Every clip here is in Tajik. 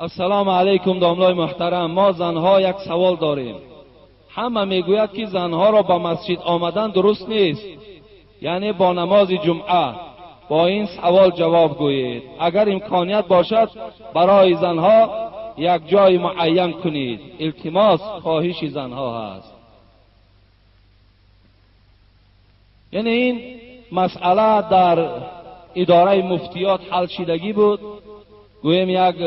Ассалому алайкум, домлаи муҳтарам. Мо занҳо як савол дорем. Ҳама мегӯяд, ки занҳоро ба масҷид омадан дуруст нест, яъне бо намози ҷумъа. Бо ин савол ҷавоб гӯед. Агар имконият бошад, барои занҳо як ҷои муайян кунед. Илтимос, хоҳиши занҳо ҳаст. Яъне ин масъала дар идораи муфтиёт ҳал шидагӣ буд. Гӯем як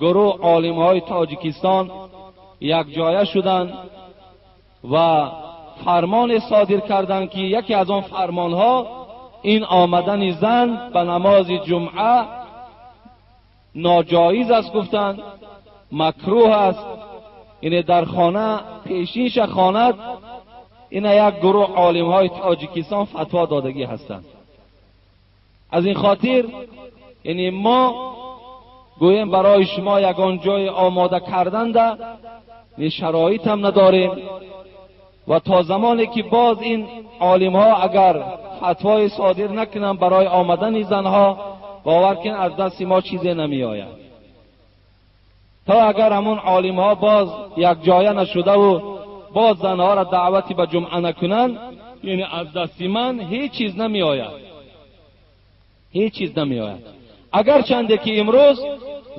гурӯҳ олимҳои Тоҷикистон якҷоя шуданд ва фармоне содир карданд, ки яке аз он фармонҳо ин омадани зан ба намози ҷумъа ноҷоиз аст, гуфтанд, макрӯҳ аст, ине дар хона пешинша хонад. Ина як гурӯҳ олимҳои Тоҷикистон фатво додагӣ ҳастанд. Аз ин хотир яъне мо гӯем барои шумо ягон ҷой омода карданда шароит ҳам надорем ва то замоне ки боз ин олимҳо агар фатвои содир накунанд барои омадани занҳо, бовар кун аз дасти мо чизе намеояд. То агар ҳамон олимҳо боз якҷоя нашудаву боз занҳоро даъвати ба ҷумъа накунанд, яъне аз дасти ман ҳеҷ чиз намеояд, ҳеҷ чиз намеояд. Агарчанде ки имрӯз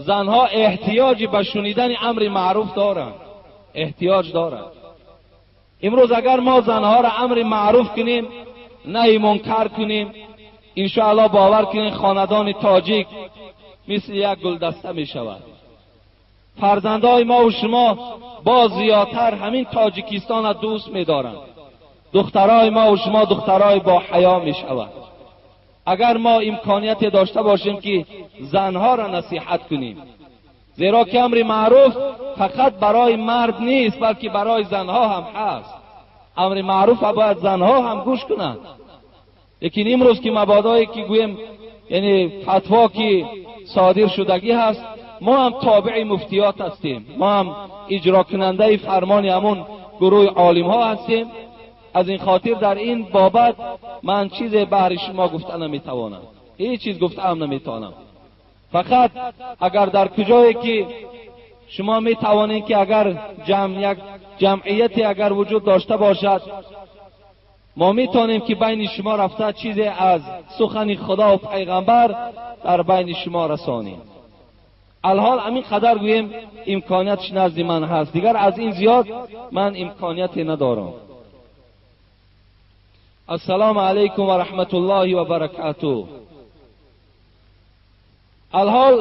занҳо эҳтиёҷи ба шунидани амри маъруф доранд, эҳтиёҷ доранд. Имрӯз агар мо занҳоро амри маъруф кунем, наҳи мункар кунем, иншоаллоҳ бовар кунем хонадони тоҷик мисли як гулдаста мешавад. Фарзандои мо ва шумо боз зиёдтар ҳамин Тоҷикистонро дӯст медоранд. Духтарои мо ва шумо духтарои бо ҳаё мешаванд. Агар мо имконияте дошта бошем, ки занҳоро насиҳат кунем, зеро ки амри маъруф фақат барои мард нест, балки барои занҳо ҳам ҳаст. Амри маъруф бояд занҳо ҳам гӯш кунанд. Лекин имрӯз ки мабодое ки гӯем, яъне фатво ки содир шудагӣ ҳаст, мо ҳам тобеи муфтиёт ҳастем, мо ҳам иҷрокунандаи фармони ҳамон гурӯҳи олимҳо ҳастем. Аз ин хотир дар ин бобат ман чизе баҳри шумо гуфта наметавонам, ҳеҷ чиз гуфтаам наметавонам. Фақат агар дар куҷое ки шумо метавонед, ки агар як ҷамъияте агар вуҷуд дошта бошад, мо метавонем ки байни шумо рафта чизе аз сухани Худо ва пайғамбар дар байни шумо расонем. Алҳол ҳамин қадар гӯем имкониятш назди ман ҳаст, дигар аз ин зиёд ман имконияте надорам. Ассалому алайкум ва раҳматуллоҳи ва баракатуҳ. Алҳол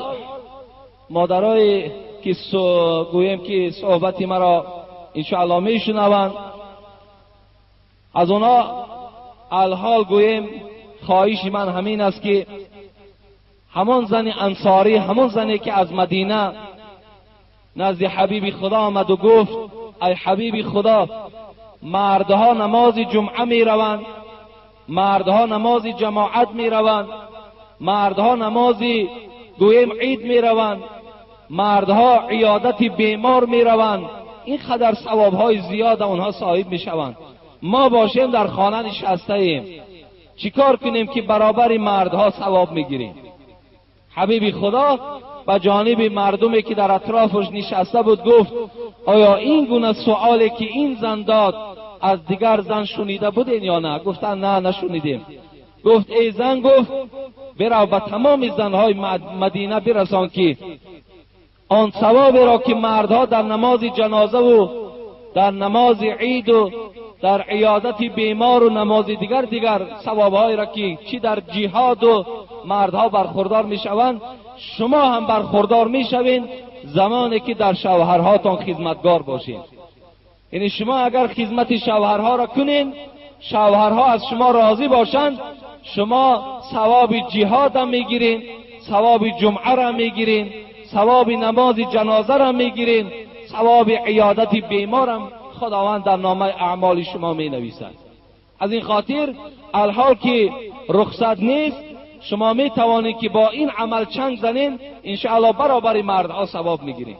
модарое ки гӯем ки суҳбати маро иншоаллоҳ мешунаванд, аз онҳо алҳол гӯем хоҳиши ман ҳамин аст, ки ҳамон зани ансорӣ, ҳамон зане ки аз Мадина назди ҳабиби Худо омад ва гуфт: ай ҳабиби Худо, мардҳо намози ҷумъа мераванд, мардҳо намози ҷамоат мераванд, мардҳо намози гӯем ид мераванд, мардҳо иёдати бемор мераванд, ин қадар савобҳои зиёд онҳо соҳиб мешаванд, мо бошем дар хона нишастаем, чӣ кор кунем ки баробари мардҳо савоб мегирем? Ҳабиби Худо ба ҷониби мардуме ки дар атрофаш нишаста буд гуфт: оё ин гуна суоле ки ин зан дод аз дигар зан шунида будем ё на? Гуфтанд: на, нашунидем. Гуфт: эй зан, гуфт, бирав ба тамоми занҳои Мадина бирасон, ки он савоберо ки мардҳо дар намози ҷанозаву дар намози иду дар иёдати бемору намози дигар савобҳоеро ки чӣ дар ҷиҳоду мардҳо бархурдор мешаванд, шумо ҳам бархурдор мешавед замоне ки дар шавҳарҳотон хизматгор бошед. Яъне шумо агар хизмати шавҳарҳоро кунед, шавҳарҳо аз шумо розӣ бошанд, шумо савоби ҷиҳодам мегиред, савоби ҷумъаро мегиред, савоби намози ҷанозаро мегиред, савоби иёдати беморам Худованд дар номаи аъмоли шумо менависад. Аз ин хотир алҳол ки рухсат нест, шумо метавонед ки бо ин амал чанг занед, иншоаллоҳ баробари мардҳо савоб мегиред.